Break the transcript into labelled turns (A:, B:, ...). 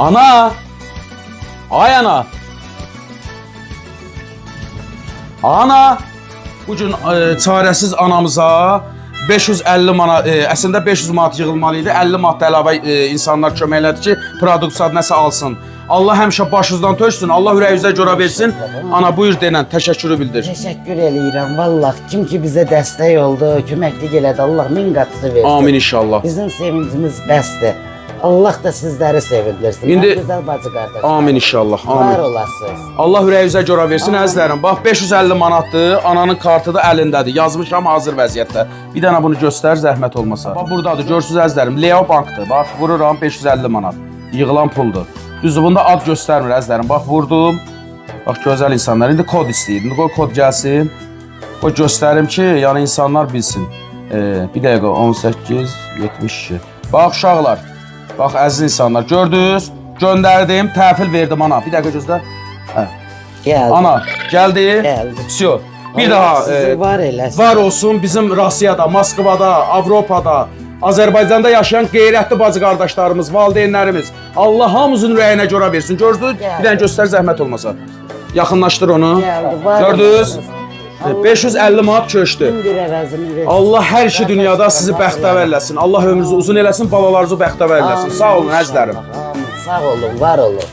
A: Ana! Ay ana! Ana! Bu gün çarəsiz anamıza 550 manat, əslində 500 manat yığılmalı idi. 50 manat da əlavə insanlar kömək elədi ki, produksiya nəsə alsın. Allah həmişə başınızdan töksün, Allah ürəyinizə görə versin. Ana buyur denən, təşəkkürü bildir.
B: Təşəkkür eləyirəm vallah. Kim ki bizə dəstək oldu, köməklik elədi, Allah min qatını versin.
A: Amin inşallah.
B: Bizim sevincimiz bəsdir. Allah da sizləri sevindirsin. Gözəl bacı qardaşlar.
A: Amin inşallah.
B: Var
A: Amin.
B: olasınız.
A: Allah ürəyinizə görə versin əzizlərim. Bax 550 manatdır. Ananın kartı da əlindədir. Yazmışam hazır vəziyyətdə. Bir dənə bunu göstər zəhmət olmasa. Bax burdadır. Görürsüz əzizlərim. Leo bankdır. Bax vururam 550 manat. Yığılan puldur. Düzdür bunda ad göstərmir əzizlərim. Bax vurdum. Bax gözəl insanlar. İndi kod istəyir. İndi qoy kod gəlsin. Qoy göstərim ki, yəni insanlar bilsin. Bir dəqiqə 18 72. Bax uşaqlar. Bax əziz insanlar gördünüz? Göndərdim, təhvil verdim ana. Bir dəqiqə gözlə. Hə.
B: Gəldi.
A: Ana, gəldi.
B: Gəldi.
A: Vsyo. Bir
B: Allah
A: daha
B: sizi var eləsin.
A: var olsun bizim Rusiyada, Moskvada, Avropada, Azərbaycanda yaşayan qeyrətli bacı qardaşlarımız, valideynlərimiz. Allah hamımızın ürəyinə görə versin. Gördünüz?
B: Gəldi.
A: Bir dənə göstər zəhmət olmasa. Yaxınlaşdır onu.
B: Gəldi. Var
A: Gördünüz?
B: olasınız. Allah
A: 550 manat köçdü.
B: min bir əvəzini versin.
A: Allah hər iki dünyada sizi
B: Qardaşlarım,
A: bəxtəvər eləsin. Allah ömrünüzü uzun eləsin, balalarınızı bəxtəvər eləsin.
B: Amin
A: Sağ olun əzizlərim.
B: inşallah. Amin. Sağ olun, var olun.